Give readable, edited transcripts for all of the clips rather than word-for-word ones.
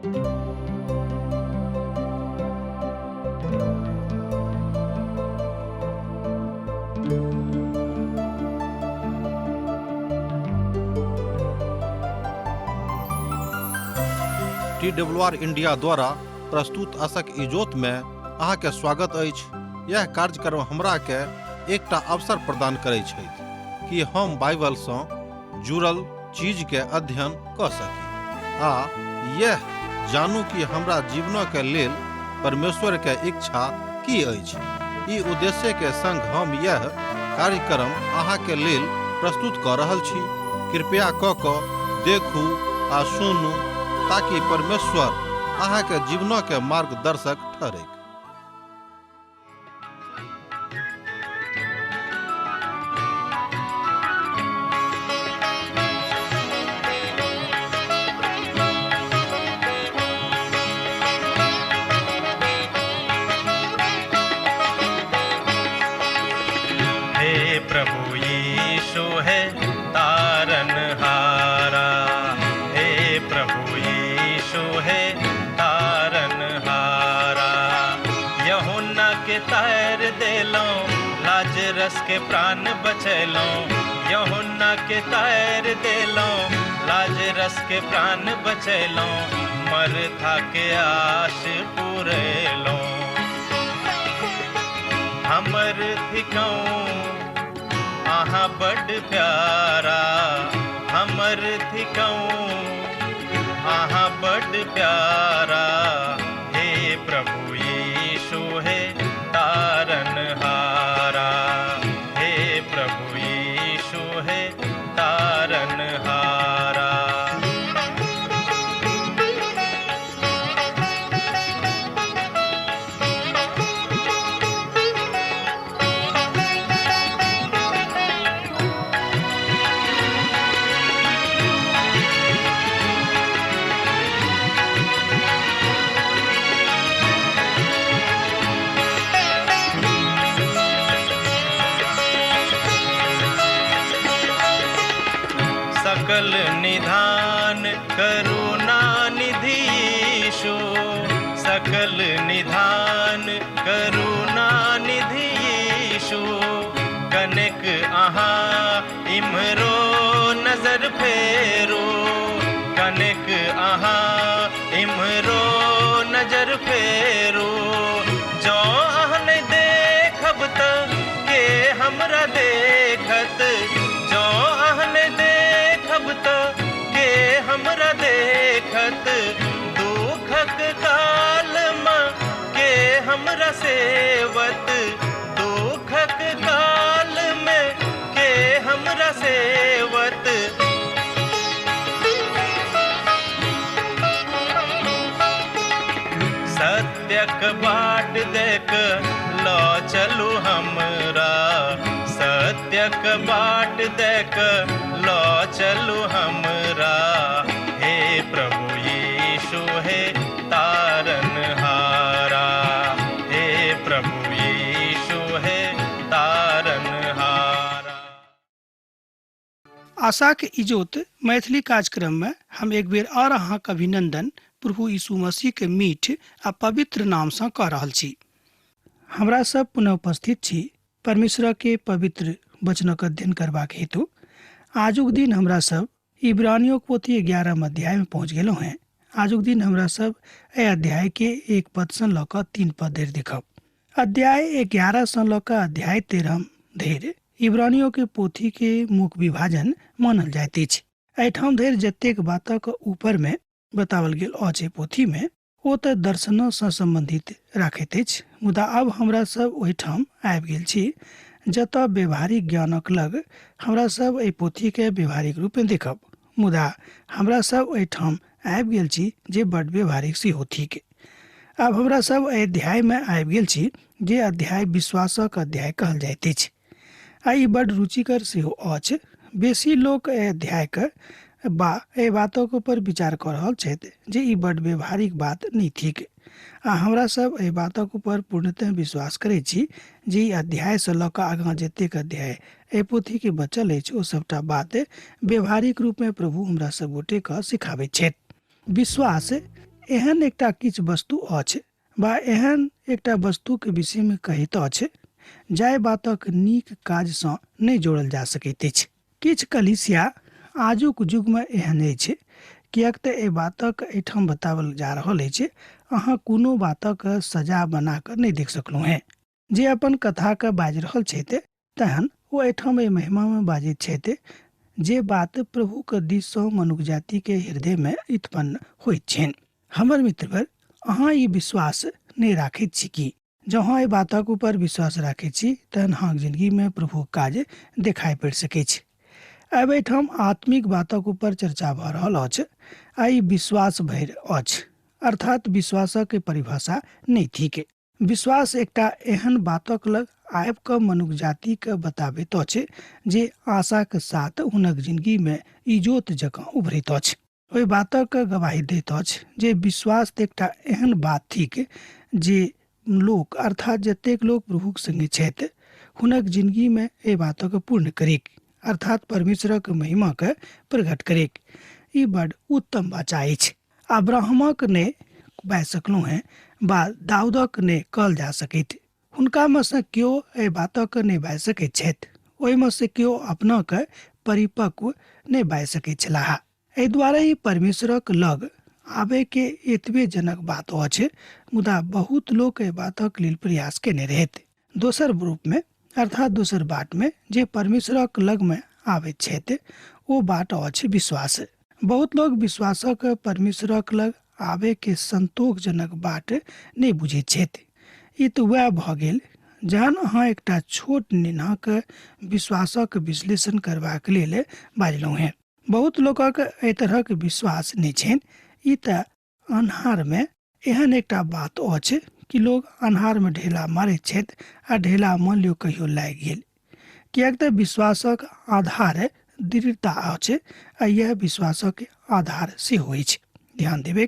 T W R India द्वारा प्रस्तुत असक इजोत में अहाँके स्वागत अछि। यह कार्यक्रम हमरा के एकटा अवसर प्रदान करै छथि कि हम बाइबल सँ जुड़ल चीज के अध्ययन कऽ सकी आ यह जानू कि हमरा जीवनक के लेल परमेश्वर के इच्छा की अछि। ई उद्देश्य के संग हम यह कार्यक्रम अहाँ के लेल प्रस्तुत कऽ रहल छी। कृपया कऽ कऽ देखू आ सुनू ताकि परमेश्वर अहाँ के जीवनक के मार्गदर्शक ठहरैक। हे प्रभु यीशु है तारन हारा, हे प्रभु यीशु है तारन हारा। यहुन्ना के तार देलो, लाजरस के प्राण बचैलो। यहुन्ना के तार देलो, लाजरस के प्राण बचैलो। मरथा के आश पुरेलो। हमर थिकौं अहाँ बड प्यारा, हमर थिकौं अहाँ बड प्यारा। हे प्रभु यीशु हे तारन हारा, हे प्रभु यीशु हे तारन हारा। सकल निधान करुणा निधि यीशु, सकल निधान करुणा निधि यीशु। कनेक अहाँ इम्हरो नजर फेरू, कनेक अहाँ इम्हरो नजर फेरू। जँ अहाँ नहि देखब त के हमरा देखत, जँ अहाँ नहि देखब त के हमरा देखत। दुखक काल मे के हमरा सेवत, दुखक काल मे के हमरा सेवत। सत्यक बाट देख ल चलू हमरा, सत्यक बाट देख ल चलू हमरा। हे प्रभु यीशु हे तारन हारा, हे प्रभु यीशु हे तारन हारा। आशाक इजोत मैथिली कार्यक्रम में हम एक बेर और अहाँक अभिनंदन प्रभु यीशु मसीह के मीठ आ पवित्र नाम सँ कऽ रहल छी। हमरा सब पुनः उपस्थित छी परमेश्वर के पवित्र वचनक अध्ययन करबाक हेतु। आजुक दिन हमरा सब इब्रानियों पोथी 11 अध्याय में पहुँच गेलहुँ हैं। आजुक दिन हमरा सब एहि अध्याय के 1 पद सँ लऽ कऽ 3 पद धरि देखब। अध्याय 11 सँ लऽ कऽ अध्याय 13 धरि इब्रानियों के पोथी के मुख्य विभाजन मानल जाइत अछि। एहिठाम धरि जतेक बातक ऊपर में बताओल गेल अछि पोथी में, ओ तऽ दर्शनसँ सम्बन्धित राखैत अछि, मुदा आब हमरा सब ओहिठाम आबि गेल छी जतऽ व्यवहारिक ज्ञानक लग हमरा सब एहि पोथीके व्यवहारिक रूपे देखब। मुदा हमरा सब ओहिठाम आबि गेल छी जे बड व्यवहारिक सेहो थिक। आब हमरा सब एहि अध्यायमे आबि गेल छी जे अध्याय विश्वासक अध्याय कहल जाइत अछि आ ई बड रुचिकर सेहो अछि। बेसी लोक एहि अध्यायके बा एहि बातक ऊपर विचार कऽ रहल छथि जे ई बड व्यवहारिक बात नहि थिक आ हमरा सब एहि बातक ऊपर पूर्णतः विश्वास करै छी जे ई अध्यायसँ लऽ कऽ आगाँ जतेक अध्याय एहि पोथीके बचल अछि ओ सबटा बात व्यवहारिक रूपमे प्रभु हमरा सब गोटेके सिखाबैत छथि। विश्वास एहन एकटा किछु वस्तु अछि वा एहन एकटा वस्तुके विषयमे कहैत अछि जाहि बातक नीक काजसँ नहि जोड़ल जा सकैत अछि। किछु कलीसिया आजुक युगमे एहन अछि, किएक तऽ एहि बातक एहिठाम बताओल जा रहल अछि, अहाँ कोनो बातक सजा बना कऽ नहि देख सकलहुँ हेँ। जे अपन कथाके बाजि रहल छथि तहन ओ एहिठाम एहि महिमामे बाजैत छथि जे बात प्रभुके दिससँ मनुख जातिके हृदयमे उत्पन्न होइत छनि। हमर मित्रवर, अहाँ ई विश्वास नहि राखैत छी की? जँ अहाँ एहि बातक ऊपर विश्वास राखैत छी तहन अहाँक जिंदगीमे प्रभुक काज देखाइ पड़ि सकैछ। आब एहिठाम आत्मिक बातक ऊपर चर्चा भऽ रहल अछि आ ई विश्वास भरि अछि, अर्थात विश्वासक परिभाषा नहि थिक। विश्वास एकटा एहन बातक लग आबि कऽ मनुख जातिके बताबैत अछि जे आशाक साथ हुनक जिंदगीमे इजोत जकाँ उभरैत अछि। ओहि बातक गवाही दैत अछि जे विश्वास तऽ एकटा एहन बात थिक जे लोक अर्थात जतेक लोक प्रभुक संगे छथि हुनक जिंदगीमे एहि बातक पूर्ण करेक, अर्थात परमेश्वरक महिमाके प्रकट करेक। ई बड उत्तम वाचा अछि। अब्राहमक ने बाजि सकलहुँ हेँ वा दाऊदक ने कहल जा सकैत। हुनकामे सँ केओ एहि बातक नहि बाजि सकैत छथि। ओहिमे सँ केओ अपनाके परिपक्व नहि बाजि सकैत छलाह। एहि दुआरे ई परमेश्वरक लग आबयके एतबे जनक बात अछि, मुदा बहुत लोक एहि बातक लेल प्रयास केने रहथि। दोसर रूपमे अर्थात दोसर बाटमे जे परमेश्वरक लगमे आबैत छथि ओ बाट अछि विश्वास। बहुत लोक विश्वासक परमेश्वरक लग आबयके संतोषजनक बाट नहि बुझैत छथि। ई तऽ वएह भऽ गेल जहन अहाँ एकटा छोट नेनाक विश्वासक विश्लेषण करबाक लेल बाजलहुँ हेँ। बहुत लोकक एहि तरहक विश्वास नहि छनि। ई तऽ अन्हारमे एहन एकटा बात अछि कि लोक अन्हारमे ढेला मारैत छथि आ ढेला मान लियौ कहियो लागि गेल, किएक तऽ विश्वासक आधार दृढ़ता अछि आ इएह विश्वासक आधार सेहो अछि। ध्यान देबै,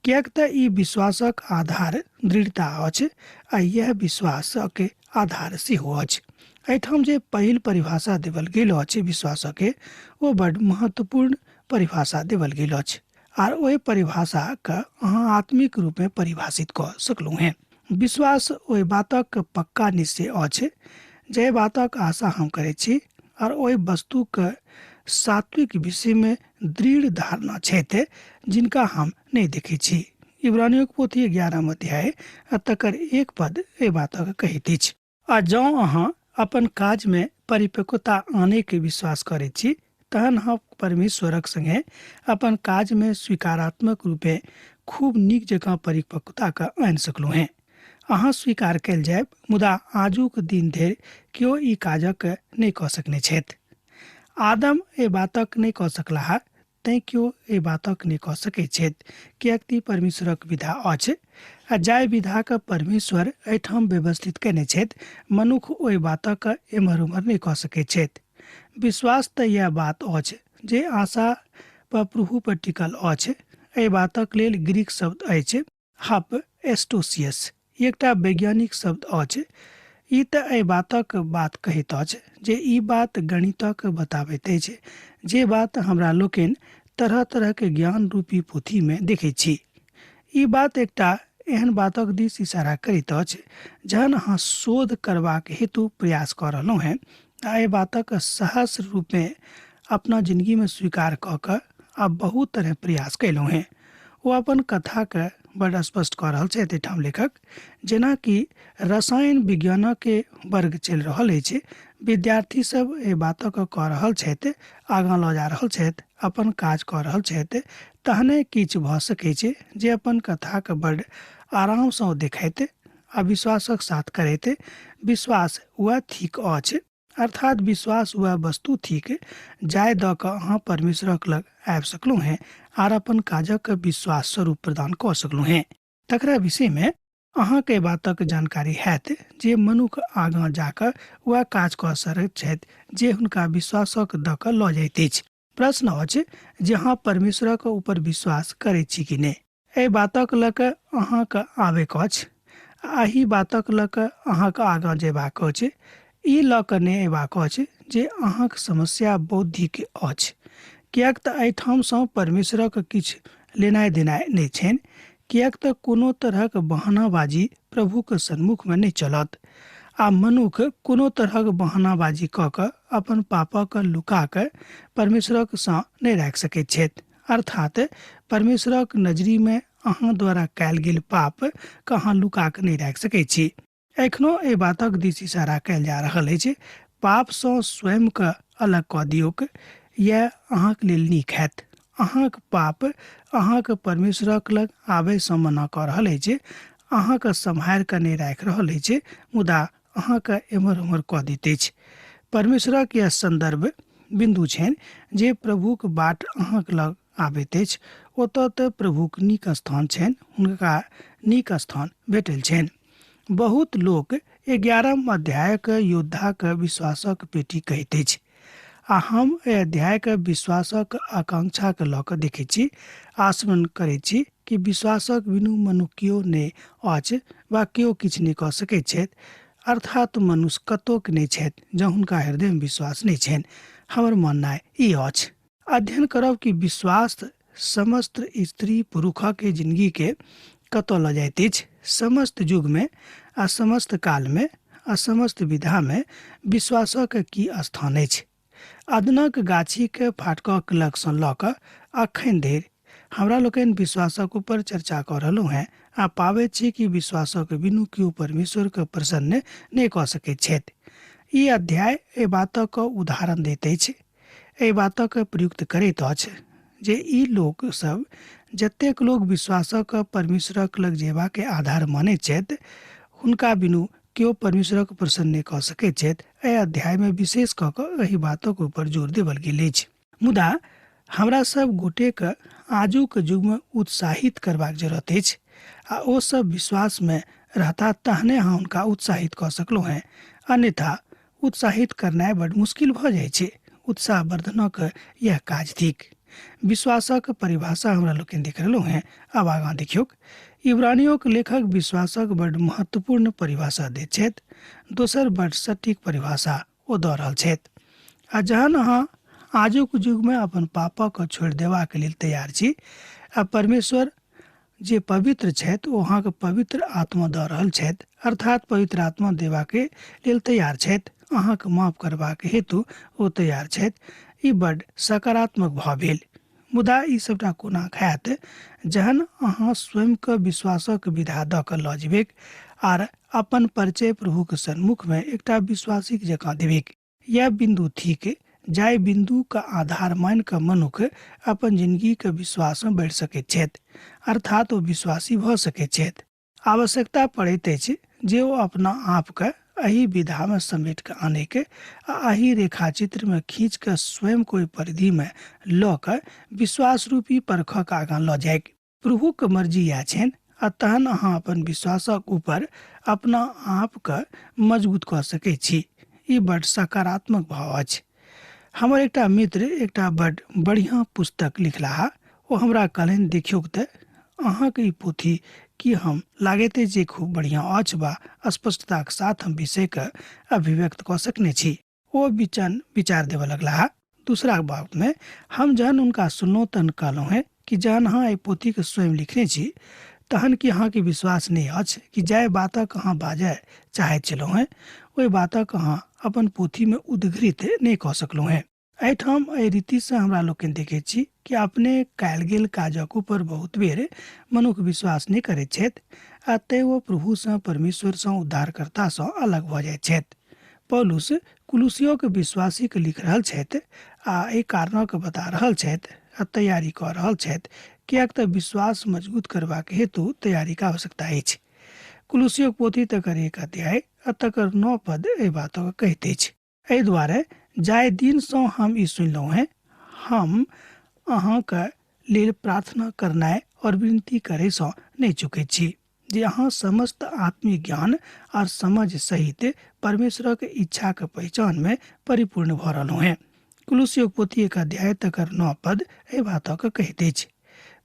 किएक तऽ ई विश्वासक आधार दृढ़ता अछि आ इएह विश्वासक आधार सेहो अछि। एहिठाम जे पहिल परिभाषा देवल गेल अछि विश्वासके, ओ बड महत्वपूर्ण परिभाषा देवल गेल अछि आर ओहि परिभाषाके अहाँ आत्मिक रूपमे परिभाषित कऽ सकलहुँ हेँ। विश्वास ओहि बातक पक्का निश्चय अछि जाहि बातक आशा हम करैत छी आर ओहि वस्तुके सात्विक विषयमे दृढ़ धारणा छथि जिनका हम नहि देखैत छी। इब्रानियों पोथी 11 अध्याय आ तकर 1 पद एहि बातक कहैत अछि। आ जँ अहाँ अपन काजमे परिपक्वता आनैके विश्वास करैत छी तहन अहाँ परमेश्वरक संगे अपन काजमे स्वीकारात्मक रूपे खूब नीक जकाँ परिपक्वताके आनि सकलहुँ हेँ। अहाँ स्वीकार कयल जायब, मुदा आजुक दिन धरि केओ ई काजक नहि कऽ सकने छथि। आदम एहि बातक नहि कऽ सकलाह, तैँ केओ एहि बातक नहि कऽ सकैत छथि, किएक तऽ ई परमेश्वरक विधा अछि आ जाहि विधाके परमेश्वर एहिठाम व्यवस्थित कयने छथि, मनुख ओहि बातक एम्हर ओम्हर नहि कऽ सकैत छथि। विश्वास तऽ इएह बात अछि जे आशा पर प्रभु पर टिकल अछि। एहि बातक लेल ग्रीक शब्द अछि हप एस्टोसियस। ई एकटा वैज्ञानिक शब्द अछि। ई तऽ एहि बातक बात कहैत अछि जे ई बात गणितक बताबैत अछि, जे बात हमरा लोकनि तरह तरहके ज्ञान रूपी पोथीमे देखैत छी। ई बात एकटा एहन बातक दिस इशारा करैत अछि जहन अहाँ शोध करबाक हेतु प्रयास कऽ रहलहुँ हेँ आ एहि बातक सहस्र रूपमे अपना जिंदगीमे स्वीकार कऽ कऽ आ बहुत तरह प्रयास कयलहुँ हेँ। ओ अपन कथाके बड स्पष्ट कऽ रहल छथि एहिठाम लेखक, जेनाकि रसायन विज्ञानके वर्ग चलि रहल अछि, विद्यार्थी सब एहि बातक कऽ रहल छथि, आगाँ लऽ जा रहल छथि, अपन काज कऽ रहल छथि, तहने किछु भऽ सकै छै जे अपन कथाके बड आरामसँ देखैत आ विश्वासक साथ करैत। विश्वास वएह थिक अछि, अर्थात विश्वास वएह वस्तु थिक जाहि दऽ कऽ अहाँ परमेश्वरक लग आबि सकलहुँ हेँ आर अपन काजक विश्वास स्वरूप प्रदान कऽ सकलहुँ हेँ। तकरा विषयमे अहाँके एहि बातक जानकारी हैत जे मनुख आगाँ जाकऽ वएह काज कऽ सकैत छथि जे हुनका विश्वासक दऽ कऽ लऽ जाइत अछि। प्रश्न अछि जे अहाँ परमेश्वरक ऊपर विश्वास करैत छी कि नहि। एहि बातक लऽ कऽ अहाँके आबैके अछि आ एहि बातक लऽ कऽ अहाँके आगाँ जेबाक अछि। ई लऽ कऽ नहि अयबाक अछि जे अहाँक समस्या बौद्धिक अछि, किएक तऽ एहिठामसँ परमेश्वरक किछु लेनाइ देनाइ नहि छनि, किएक तऽ कोनो तरहक बहानाबाजी प्रभुक सन्मुखमे नहि चलत आ मनुख कोनो तरहक बहानाबाजी कऽ कऽ अपन पापक लुका कऽ परमेश्वरक सँ नहि राखि सकैत छथि। अर्थात परमेश्वरक नजरीमे अहाँ द्वारा कयल गेल पाप के अहाँ लुका कऽ नहि राखि सकैत छी। एखनो एहि बातक दिस इशारा कयल जा रहल अछि, पापसँ स्वयंके अलग कऽ दियौक, इएह अहाँक लेल नीक हैत। अहाँक पाप अहाँके परमेश्वरक लग आबयसँ मना कऽ रहल अछि, अहाँके सम्हारि कऽ नहि राखि रहल अछि, मुदा अहाँके एम्हर ओम्हर कऽ दैत अछि। परमेश्वरक यह सन्दर्भ बिन्दु छनि जे प्रभुक बाट अहाँक लग आबैत अछि, ओतऽ तऽ प्रभुक नीक स्थान छनि, हुनका नीक स्थान भेटल छनि। बहुत लोक 11 अध्यायक योद्धाक विश्वासक पेटी कहैत अछि आ हम एहि अध्यायक विश्वासक आकांक्षाके लऽ कऽ देखैत छी, आस्मरण करैत छी कि विश्वासक बिनु मनुख केओ नहि अछि वा केओ किछु नहि कऽ सकैत छथि, अर्थात मनुष्य कतोक नहि छथि जँ हुनका हृदयमे विश्वास नहि छनि। हमर माननाइ ई अछि। अध्ययन करब कि विश्वास समस्त स्त्री पुरुषक जिंदगी के कतऽ लऽ जाइत अछि। समस्त युगमे आ समस्त कालमे आ समस्त विधामे विश्वासक की स्थान अछि। अदनक गाछीके फाटकक लगसँ लऽ कऽ अखन धरि हमरा लोकनि विश्वासक ऊपर चर्चा कऽ रहलहुँ हेँ आ पाबैत छी कि विश्वासक बिनु केओ परमेश्वरके प्रसन्न नहि कऽ सकैत छथि। ई अध्याय एहि बातक उदाहरण दैत अछि, एहि बातक प्रयुक्त करैत अछि जे ई लोक सब जतेक लोक विश्वासक परमेश्वरक लग जेबाके आधार मानैत छथि, हुनका बिनु केओ परमेश्वरक प्रसन्न नहि कऽ सकैत छथि। एहि अध्यायमे विशेष कऽ कऽ एहि बातक ऊपर जोर देवल गेल अछि। मुदा हमरा सब गोटेके आजुक युगमे उत्साहित करबाक जरूरत अछि आ ओ सब विश्वासमे रहता तहने अहाँ हुनका उत्साहित कऽ सकलहुँ हेँ, अन्यथा उत्साहित करनाइ बड मुश्किल भऽ जाइ छै। उत्साह वर्धनक यह काज थिक। विश्वासक परिभाषा हमरा लोकनि देख रहलहुँ हेँ। आब आगाँ देखियौक, इब्रानियोक लेखक विश्वासक बड महत्वपूर्ण परिभाषा दैत छथि, दोसर बड सटीक परिभाषा ओ दऽ रहल छथि। आ जहन अहाँ आजुक युगमे अपन पापक छोड़ि देबाक लेल तैयार छी आ परमेश्वर जे पवित्र छथि ओ अहाँके पवित्र आत्मा दऽ रहल छथि, अर्थात पवित्र आत्मा देबाके लेल तैयार छथि, अहाँके माफ करबाक हेतु ओ तैयार छथि, ई बड सकारात्मक भाव भेल। मुदा ई सबटा कोना हैत जहन अहाँ स्वयंके विश्वासक विधा दऽ कऽ लऽ जेबैक आर अपन परिचय प्रभुक सन्मुखमे एकटा विश्वासीक जकाँ देबैक। यह बिन्दु थिक जाहि बिन्दुके आधार मानि कऽ मनुख अपन जिंदगीके विश्वासमे बढ़ि सकैत छथि, अर्थात ओ विश्वासी भऽ सकैत छथि। आवश्यकता पड़ैत अछि जे ओ अपना आपके एहि विधामे समेट कऽ आनैके आ एहि रेखाचित्रमे खींच कऽ स्वयं कोइ परिधिमे लऽ कऽ विश्वास रूपी परखक आगाँ लऽ जाइक। प्रभुक मर्जी इएह छनि आ तहन अहाँ अपन विश्वासक ऊपर अपना आपके मजबूत कऽ सकैत छी। ई बड सकारात्मक भाव अछि। हमर एकटा मित्र एकटा बड बढ़िआँ पुस्तक लिखलाह। ओ हमरा कहलनि, देखियौक तऽ अहाँके ई पोथी की हम लागैत अछि जे खूब बढ़िआँ अछि वा स्पष्टताक साथ हम विषयके अभिव्यक्त कऽ सकने छी। ओ विचार देबऽ लगलाह। दूसरा बातमे हम जहन हुनका सुनलहुँ तहन कहलहुँ हेँ कि जहन अहाँ एहि पोथीके स्वयं लिखने छी तहन की अहाँके विश्वास नहि अछि कि जाहि बातक अहाँ बाजय चाहैत छलहुँ हेँ ओहि बातक अहाँ अपन पोथीमे उद्घृत नहि कऽ सकलहुँ हेँ। एहिठाम एहि रीतिसँ हमरा लोकनि देखैत छी कि अपने कयल गेल काजक ऊपर बहुत बेर मनुख विश्वास नहि करैत छथि आ तें ओ प्रभुसँ, परमेश्वरसँ, उद्धारकर्तासँ अलग भऽ जाइत छथि। पौलुस कुलुसियोक विश्वासीके लिख रहल छथि आ एहि कारणक बता रहल छथि आ तैयारी कऽ रहल छथि, किएक तऽ विश्वास मजबूत करबाक हेतु तैयारीक आवश्यकता अछि। कुलुसियोक पोथी तकर 1 अध्याय आ तकर 9 पद एहि बातक कहैत अछि। एहि दुआरे जाहि दिनसँ हम ई सुनलहुँ हेँ, हम अहाँके लेल प्रार्थना करनाइ और विनती करैसँ नहि चुकैत छी जे अहाँ समस्त आत्मिक ज्ञान और समझ सहित परमेश्वरक इच्छाक पहिचानमे परिपूर्ण भऽ रहलहुँ हेँ। कुलुसियोक पोथी 1 अध्याय तकर 9 पद एहि बातक कहैत अछि।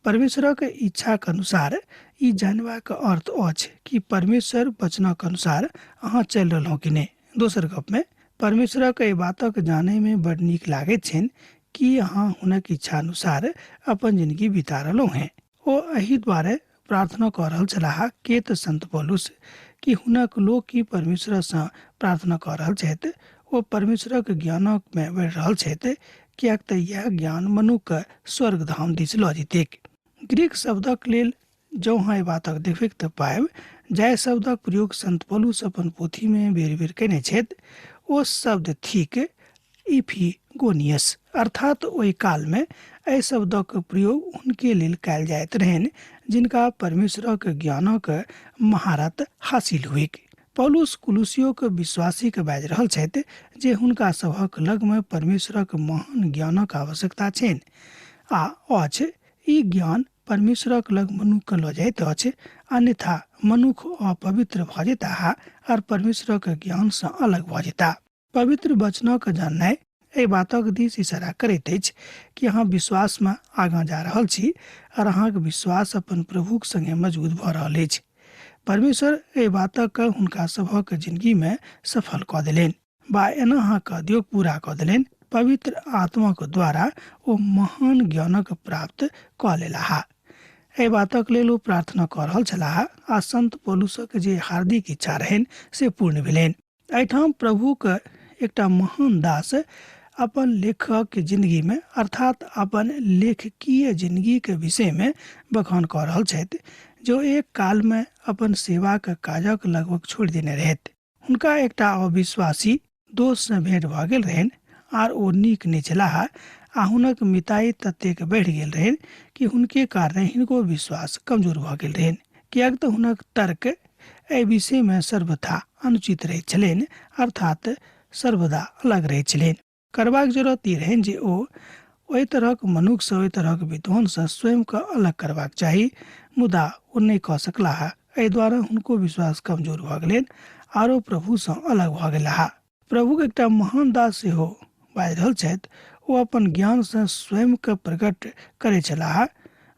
परमेश्वरक इच्छाक अनुसार ई जानबाक अर्थ अछि कि परमेश्वर वचनक अनुसार अहाँ चलि रहलहुँ कि नहि। दोसर गपमे परमेश्वरक एहि बातक जानैमे बड नीक लागैत छनि कि अहाँ हुनक इच्छा अनुसार अपन जिंदगी बिता रहलहुँ हेँ। ओ एहि दुआरे प्रार्थना कऽ रहल छलाह के तऽ संत पौलुस कि हुनक लोक की परमेश्वरसँ प्रार्थना कऽ रहल छथि। ओ परमेश्वरक ज्ञानक मे बढ़ि रहल छथि, किएक तऽ इएह ज्ञान मनुखके स्वर्ग धाम दिस लऽ जेतैक। ग्रीक शब्दक लेल जँ अहाँ एहि बातक देखबैक तऽ पायब जाहि शब्दक प्रयोग संत पौलुस अपन पोथीमे बेर बेर कयने छथि ओ शब्द थिक इफिगोनियस, अर्थात ओहि कालमे एहि शब्दक प्रयोग हुनके लेल कयल जाइत रहनि जिनका परमेश्वरक ज्ञानक महारत हासिल हुइक। पौलुस कुलुसियोक विश्वासीके बाजि रहल छथि जे हुनका सभक लगमे परमेश्वरक महान ज्ञानक आवश्यकता छनि आ अछि। ई ज्ञान परमेश्वरक लग मनुखके लऽ जाइत अछि, अन्यथा मनुख अपवित्र भऽ जेताह आर परमेश्वरक ज्ञानसँ अलग भऽ जेताह। पवित्र वचनक जाननाइ एहि बातक दिस इशारा करैत अछि कि अहाँ विश्वासमे आगाँ जा रहल छी आर अहाँक विश्वास अपन प्रभुक संगे मजबूत भऽ रहल अछि। परमेश्वर एहि बातक हुनका सभक जिंदगीमे सफल कऽ देलनि बा एना अहाँ कऽ दियौ पूरा कऽ देलनि। पवित्र आत्माक द्वारा ओ महान ज्ञानक प्राप्त कऽ लेलाह। एहि बातक लेल ओ प्रार्थना कऽ रहल छलाह आ संत पौलुसक जे हार्दिक इच्छा रहनि से पूर्ण भेलनि। एहिठाम प्रभुक एकटा महान दास अपन लेखक जिंदगीमे अर्थात अपन लेखकीय जिंदगीके विषयमे बखान कऽ रहल छथि जो एक कालमे अपन सेवाक काजक लगभग छोड़ि देने रहथि। हुनका एकटा अविश्वासी दोस्तसँ भेंट भऽ गेल रहनि आर ओ नीक नहि छलाह आ हुनक मिताई ततेक बढ़ि गेल रहनि कि हुनके कारणे हिनको विश्वास कमजोर भऽ गेल रहनि, किएक तऽ हुनक तर्क एहि विषयमे सर्वथा अनुचित रहैत छलनि, अर्थात सर्वदा अलग रहैत छलनि। करबाक जरूरत ई रहनि जे ओ ओहि तरहक मनुखसँ, ओहि तरहक विद्वानसँ स्वयंके अलग करबाक चाही, मुदा ओ नहि कऽ सकलाह। एहि दुआरे हुनको विश्वास कमजोर भऽ गेलनि आरो प्रभुसँ अलग भऽ गेलाह। प्रभुक एकटा महान दास सेहो बाजि रहल छथि, ओ अपन ज्ञानसँ स्वयंके प्रकट करैत छलाह,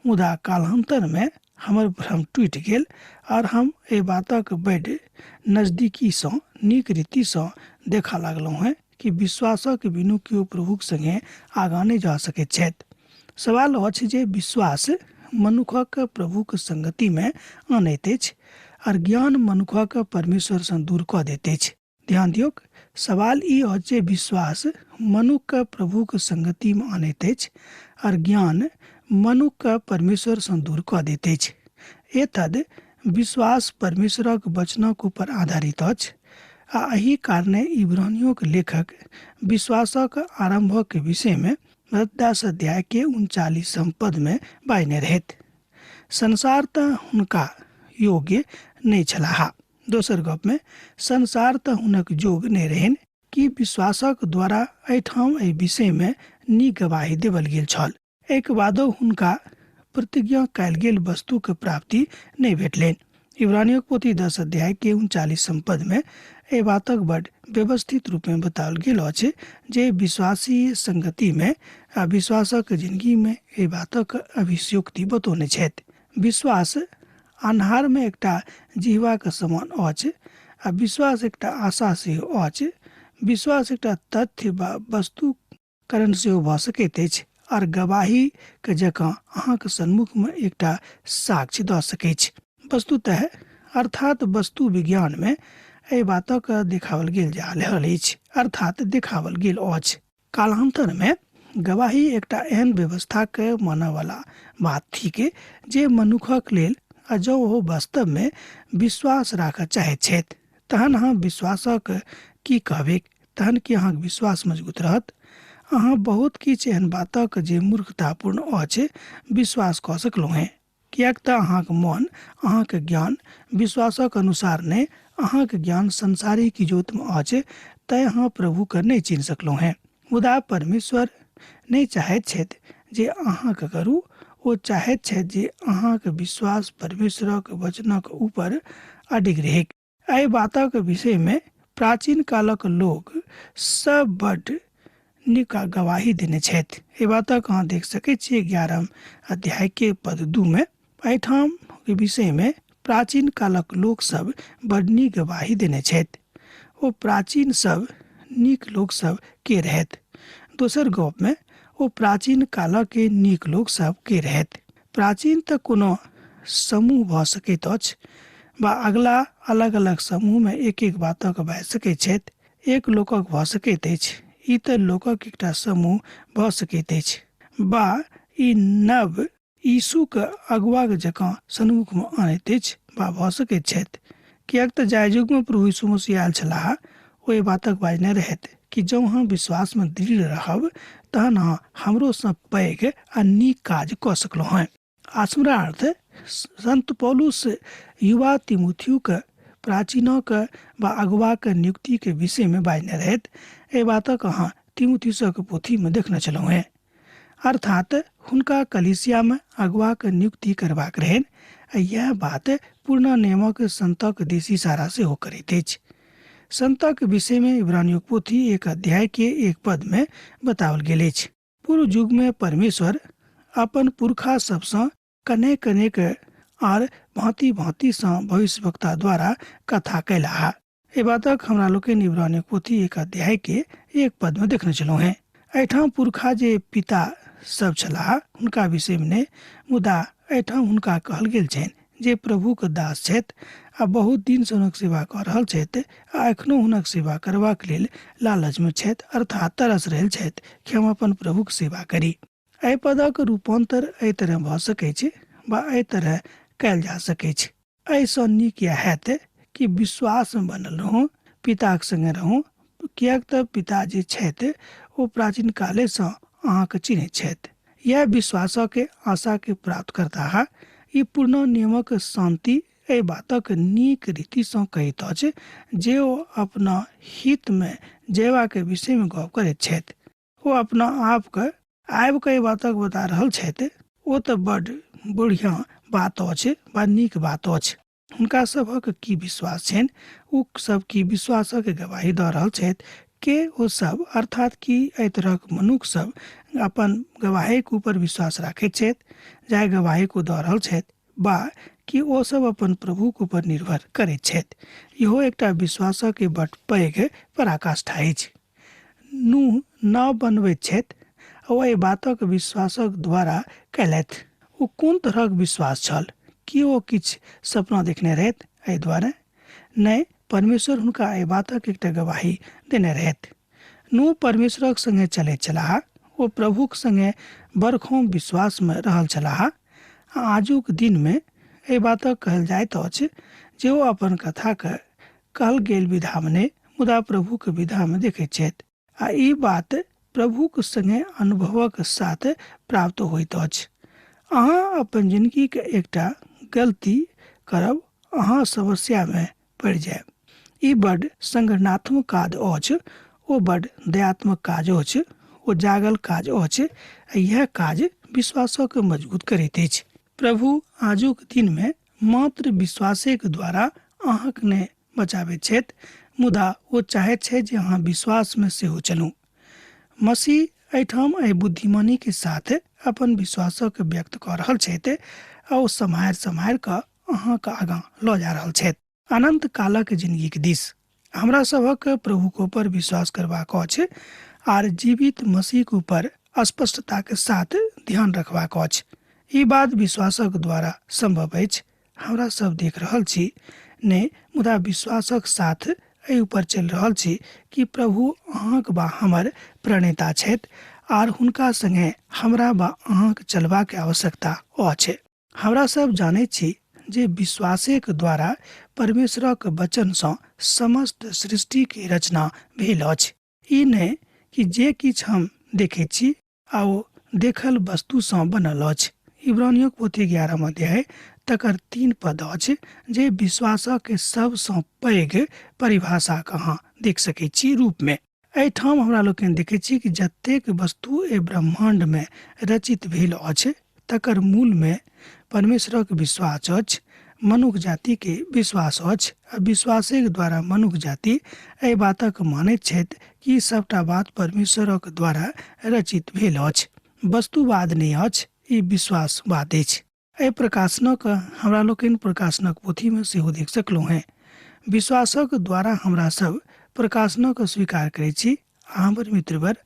मुदा कालान्तरमे हमर भ्रम टूटि गेल आर हम एहि बातक बड्ड नजदीकीसँ नीक रीतिसँ देखऽ लागलहुँ हेँ कि विश्वासक बिनु केओ प्रभुक संगे आगाँ नहि जा सकैत छथि। सवाल अछि जे विश्वास मनुखक प्रभुक संगतिमे अनैत अछि आर ज्ञान मनुखक परमेश्वरसँ दूर कऽ दैत अछि। ध्यान दियौक, सवाल ई अछि जे विश्वास मनुखके प्रभुक संगतिमे अनैत अछि आर ज्ञान मनुखके परमेश्वरसँ दूर कऽ दैत अछि। एतद विश्वास परमेश्वरक वचनक ऊपर आधारित अछि आ एहि कारणे इब्रानियोक लेखक विश्वासक आरम्भक विषयमे 10 अध्याय के 39 पदमे बाजने रहथि, संसार तऽ हुनका योग्य नहि छलाह। दोसर गपमे संसार तऽ हुनक जोग नहि रहनि कि विश्वासक द्वारा एहिठाम एहि विषयमे नीक गवाही देवल गेल छल। एहिके बादो हुनका प्रतिज्ञा कयल गेल वस्तुके प्राप्ति नहि भेटलनि। इब्रानियोक पोथी 10 अध्याय के 39 पदमे एहि बातक बड व्यवस्थित रूपमे बताओल गेल अछि जे विश्वासी संगतिमे आ विश्वासक जिंदगीमे एहि बातक अभिशयोक्ति बतौने छथि। विश्वास अन्हारमे एकटा जिहवाक समान अछि आ विश्वास एकटा आशा सेहो अछि। विश्वास एकटा तथ्य वा वस्तुकरण सेहो भऽ सकैत अछि आर गवाहीके जकाँ अहाँके सन्मुखमे एकटा साक्ष्य दऽ सकैछ। वस्तुतः अर्थात वस्तु विज्ञानमे एहि बातक देखाओल गेल जा रहल अछि, अर्थात देखाओल गेल अछि। कालान्तरमे गवाही एकटा एहन व्यवस्थाके मानयवला बात थिक जे मनुखक लेल आ जँ ओ वास्तवमे विश्वास राखऽ चाहैत छथि तहन अहाँ विश्वासक की कहबैक, तहन की अहाँक विश्वास मजबूत रहत? अहाँ बहुत किछु एहन बातक जे मूर्खतापूर्ण अछि विश्वास कऽ सकलहुँ हेँ, किएक तऽ अहाँक मन, अहाँक ज्ञान विश्वासक अनुसार नहि, अहाँक ज्ञान संसारिक इजोतमे अछि, तैँ अहाँ प्रभुकेँ नहि चिन्ह सकलहुँ हेँ। मुदा परमेश्वर नहि चाहैत छथि जे अहाँके करू, ओ चाहैत छथि जे अहाँक विश्वास परमेश्वरक वचनक ऊपर अडिग रहैक। एहि बातक विषयमे प्राचीन कालक लोक सब बड्ड नीक गवाही देने छथि। एहि बातक अहाँ देख सकैत छियै 11 अध्याय के पद 2 मे। एहिठाम के विषयमे प्राचीन कालक लोक सब बड्ड नीक गवाही देने छथि। ओ प्राचीन सब नीक लोक सब के रहथि। दोसर गपमे ओ प्राचीन कालक के नीक लोक सब के रहथि। प्राचीन तऽ कोनो समूह भऽ सकैत अछि वा अगला अलग अलग समूहमे एक एक बातक भए सकैत छथि। एक लोकक भऽ सकैत अछि। ई तऽ लोकक एकटा समूह भऽ सकैत अछि वा ई नव यीशुके अगुआक जकाँ सन्मुखमे आनैत अछि वा भऽ सकैत छथि, किएक तऽ जाहि युगमे प्रभु यीशु मसीह आयल छलाह ओहि बातक बाजने रहथि कि जँ अहाँ विश्वासमे दृढ़ रहब तहन अहाँ हमरोसँ पैघ आ नीक काज कऽ सकलहुँ हेँ। आस्मरार्थ संत पौलुस युवा तिमुथियुके प्राचीनक वा अगुआक नियुक्तिके विषयमे बाजने रहथि। एहि बातक अहाँ तिमुथियुसक पोथीमे देखने छलहुँ हेँ। अर्थात हुनका कलीसियामे अगुआक नियुक्ति करबाक रहनि आ इएह बात पुरना नियमक संतक दिस इशारा सेहो करैत अछि। संतक विषयमे इब्रानियोक पोथी 1 अध्याय के 1 पदमे बताओल गेल अछि। पूर्व युगमे परमेश्वर अपन पुरखा सबसँ कनेक कनेक आर भांति भांतिसँ भविष्यवक्ता द्वारा कथा कयलाह। एहि बातक हमरा लोकनि इब्रानी पोथी 1 अध्याय के 1 पद में देखने छलहुँ हेँ। एहिठाम पुरखा जे पिता सब छलाह हुनका विषयमे नहि, मुदा एहिठाम हुनका कहल गेल छनि जे प्रभुक दास छथि आ बहुत दिनसँ हुनक सेवा कऽ रहल छथि आ एखनो हुनक सेवा करबाक लेल लालचमे छथि, अर्थात तरस रहल छथि कि हम अपन प्रभुक सेवा करी। एहि पदक रूपान्तर एहि तरह भऽ सकैछ वा एहि तरह कयल जा सकैछ। एहिसँ नीक इएह हैत कि विश्वासमे बनल रहू, पिताक संगे रहू, किएक तऽ पिता जे छथि ओ प्राचीन कालेसँ अहाँके चिन्हैत छथि। इएह विश्वासक आशाके प्राप्त करताह। ई पूर्ण नियमक शान्ति एहि बातक नीक रीतिसँ कहैत अछि जे ओ अपना हितमे जयबाक विषयमे गप करैत छथि। ओ अपना आपके आबि कऽ एहि बातक बता रहल छथि। ओ तऽ बड्ड बढ़िआँ बात अछि वा नीक बात अछि। हुनका सभक की विश्वास छनि, ओ सब की विश्वासक गवाही दऽ रहल छथि, के ओ सब अर्थात कि एहि तरहक मनुख सब अपन गवाहीके ऊपर विश्वास राखैत छथि जाहि गवाहीके ओ दऽ रहल छथि, वा कि ओ सब अपन प्रभुक ऊपर निर्भर करैत छथि। इहो एकटा विश्वासक बड पैघ पराकाष्ठा अछि। नूह नाव बनबैत छथि आ ओ एहि बातक विश्वासक द्वारा कयलथि। ओ कोन तरहक विश्वास छल? की ओ किछु सपना देखने रहथि एहि द्वारे? नहि, परमेश्वर हुनका एहि बातक एकटा गवाही देने रहथि। नूह परमेश्वरक संगे चलैत छलाह। ओ प्रभुक संगे बरखों विश्वासमे रहल छलाह। आ आजुक दिनमे एहि बातक कहल जाइत अछि जे ओ अपन कथाके कहल गेल विधामे नहि, मुदा प्रभुक विधामे देखैत छथि। आ ई बात प्रभुक संगे अनुभवक साथ प्राप्त होइत अछि। अहाँ अपन जिनगीके एकटा गलती करब, अहाँ समस्यामे पड़ि जायब। ई बड्ड संगठनात्मक काज अछि, ओ बड्ड दयात्मक काज अछि, ओ जागल काज अछि आ इएह काज विश्वासक मजबूत करैत अछि। प्रभु आजुक दिनमे मात्र विश्वासेक द्वारा अहाँक नहि बचाबैत छथि, मुदा ओ चाहैत छथि जे अहाँ विश्वासमे सेहो चलू। मसीह एहिठाम एहि बुद्धिमानीके साथ अपन विश्वासक व्यक्त कऽ रहल छथि आ ओ सम्हारि सम्हारि कऽ अहाँके आगाँ लऽ जा रहल छथि अनन्त कालक जिनगीक दिस। हमरा सभक प्रभुक ऊपर विश्वास करबाक अछि आर जीवित मसीहक ऊपर स्पष्टताक साथ ध्यान रखबाक अछि। ई बात विश्वासक द्वारा संभव अछि। हमरा सब देख रहल छी नहि, मुदा विश्वासक साथ एहि ऊपर चलि रहल छी कि प्रभु अहाँक बा हमर प्रणेता छथि आर हुनका संगे हमरा बा अहाँक चलबाक आवश्यकता अछि। हमरा सब जानैत छी जे विश्वासेक द्वारा परमेश्वरक वचनसँ समस्त सृष्टिके रचना भेल अछि। ई नहि कि जे किछु हम देखैत छी आ ओ देखल वस्तुसँ बनल अछि। इब्रानियोक पोथी 11 अध्याय तकर 3 पद अछि जे विश्वासक सबसँ पैघ परिभाषाक अहाँ देख सकैत छी रूपमे। एहिठाम हमरा लोकनि देखैत छी कि जतेक वस्तु एहि ब्रह्माण्डमे रचित भेल अछि तकर मूलमे परमेश्वरक विश्वास अछि, मनुख जातिके विश्वास अछि आ विश्वासेक द्वारा मनुख जाति एहि बातक मानैत छथि कि सबटा बात परमेश्वरक द्वारा रचित भेल अछि। वस्तुवाद नहि अछि, ई विश्वासवाद अछि। एहि प्रकाशनक हमरा लोकनि प्रकाशनक पोथीमे सेहो देख सकलहुँ हेँ। विश्वासक द्वारा हमरा सब प्रकाशनक स्वीकार करैत छी। आ हमर मित्रवर,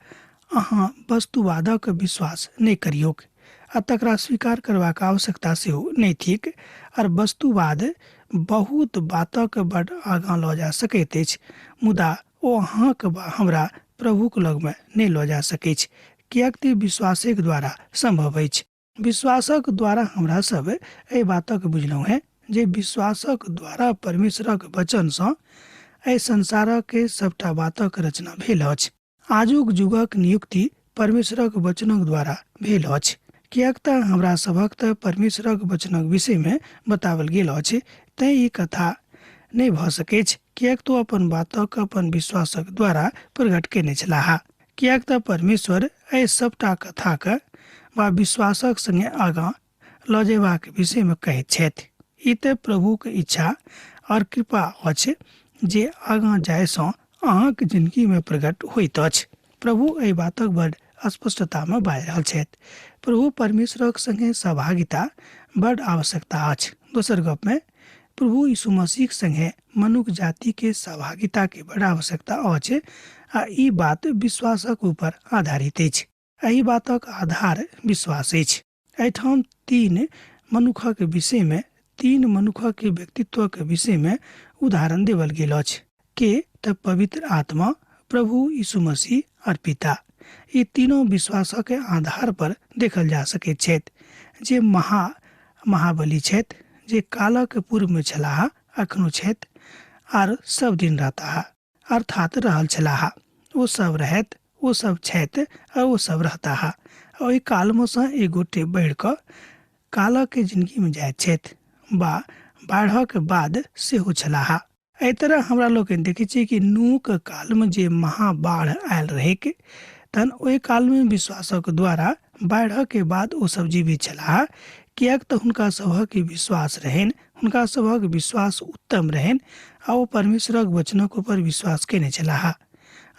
अहाँ वस्तुवादक विश्वास नहि करियौक। आ तकरा स्वीकार करबाक आवश्यकता सेहो नहि थिक। आर वस्तुवाद बहुत बातक बड आगाँ लऽ जा सकैत अछि, मुदा ओ अहाँक वा हमरा प्रभुक लगमे नहि लऽ जा सकैछ, किएक तऽ विश्वासेक द्वारा सम्भव अछि। विश्वासक द्वारा हमरा सब एहि बातक बुझलहुँ हेँ जे विश्वासक द्वारा परमेश्वरक वचनसँ एहि संसारक सभटा बातक रचना भेल अछि। आजुक युगक नियुक्ति परमेश्वरक वचनक द्वारा भेल अछि, किएक तऽ हमरा सभक तऽ परमेश्वरक वचनक विषयमे बताओल गेल अछि, तेँ ई कथा नहि भऽ सकैछ, किएक तऽ ओ अपन बातक अपन विश्वासक द्वारा प्रकट कयने छलाह। किएक तऽ परमेश्वर एहि सभटा कथाक वा विश्वासक संगे आगाँ लऽ जयबाक विषयमे कहैत छथि। ई तऽ प्रभुक इच्छा आओर कृपा अछि जे आगाँ जायसँ अहाँक जिनगीमे प्रकट होइत अछि। प्रभु एहि बातक बड़ स्पष्टतामे बाजि रहल छथि। प्रभु परमेश्वरक संगे सहभागिता बड़ आवश्यकता अछि। दोसर गपमे प्रभु यीशु मसीहक संगे मनुख जातिके सहभागिताके बड़ आवश्यकता अछि आ ई बात विश्वासक ऊपर आधारित अछि। एहि बातक आधार विश्वास अछि। एहिठाम तीन मनुखक विषयमे, तीन मनुखक व्यक्तित्वक विषयमे उदाहरण देवल गेल अछि। के तऽ पवित्र आत्मा, प्रभु यीशु मसीह और पिता। ई तीनों विश्वासक आधार पर देखल जा सकैत छथि जे महाबली छथि, जे कालक पूर्वमे छलाह, अखनो छथि आर सब दिन रहताह, अर्थात रहल छलाह। ओ सब रहैत, ओ सब छथि आ ओ सब रहताह। ओहि कालमे सँ एक गोटे बढ़ि कऽ कालक जिनगीमे जाइत छथि वा बाढ़क बाद सेहो छलाह। एहि तरह हमरा लोकनि देखै छियै कि नूहक कालमे जे महाबाढ़ आयल रहैक, तहन ओहि कालमे विश्वासक द्वारा बाढ़िक बाद ओ सब जीवित छलाह, किएक तऽ हुनका सभक विश्वास रहनि, हुनका सभक विश्वास उत्तम रहनि आ ओ परमेश्वरक वचनक ऊपर विश्वास कयने छलाह।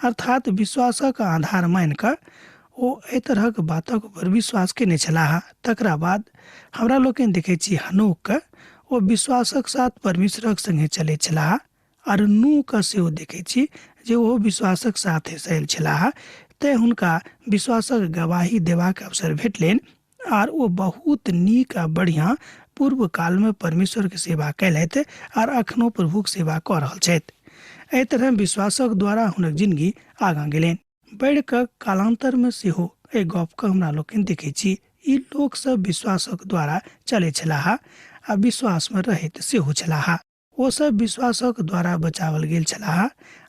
अर्थात विश्वासक आधार मानि कऽ ओ एहि तरहक बातक ऊपर विश्वास कयने छलाह। तकरा बाद हमरा लोकनि देखै छी हनोकके, ओ विश्वासक साथ परमेश्वरक संगे चलैत छलाह। आर नूहके सेहो देखै छी जे ओहो विश्वासक साथ चलि छलाह, तेँ हुनका विश्वासक गवाही देबाक अवसर भेटलनि आर ओ बहुत नीक आ बढ़िआँ पूर्व कालमे परमेश्वरके सेवा कयलथि आर अखनो प्रभुक सेवा कऽ रहल छथि। एहि तरह विश्वासक द्वारा हुनक जिनगी आगाँ गेलनि। बढ़ि कऽ कालान्तरमे सेहो एहि गपके हमरा लोकनि देखै छी। ई लोकसभ विश्वासक द्वारा चलै छलाह आ विश्वासमे रहैत सेहो छलाह। ओ सब विश्वासक द्वारा बचाओल गेल छलाह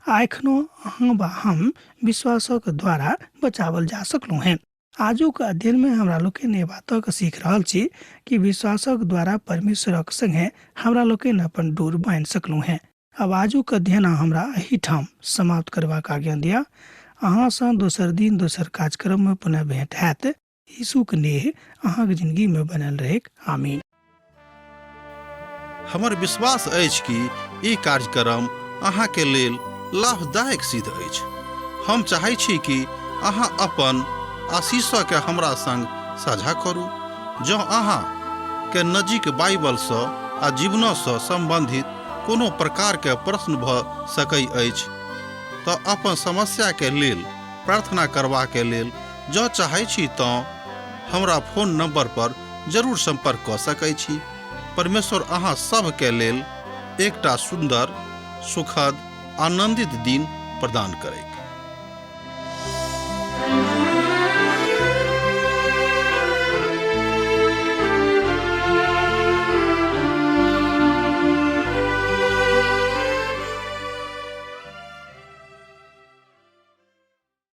आ एखनो अहाँ वा हम विश्वासक द्वारा बचाओल जा सकलहुँ हेँ। आजुक अध्ययनमे हमरा लोकनि एहि बातक सीख रहल छी कि विश्वासक द्वारा परमेश्वरक संगे हमरा लोकनि अपन डोर बान्हि सकलहुँ हेँ। आब आजुक अध्ययन हमरा एहिठाम समाप्त करबाक आज्ञा दिअ। अहाँसँ दोसर दिन दोसर कार्यक्रममे पुनः भेंट हैत। यीशुक नेह अहाँक जिंदगीमे बनल रहैक। आमीन। हमर विश्वास अछि कि ई कार्यक्रम अहाँके लेल लाभदायक सिद्ध अछि। हम चाहै छी कि अहाँ अपन आशीषके हमरा संग साझा करू। जँ अहाँ के नजीक बाइबलसँ आ जीवनसँ सम्बन्धित कोनो प्रकारके प्रश्न भऽ सकै अछि तऽ अपन समस्याके लेल प्रार्थना करबाके लेल जँ चाहै छी तँ हमरा फोन नंबर पर जरूर संपर्क कऽ सकै छी। परमेश्वर अहाँ सभके लेल एकटा सुन्दर, सुखद, आनंदित दिन प्रदान करैत।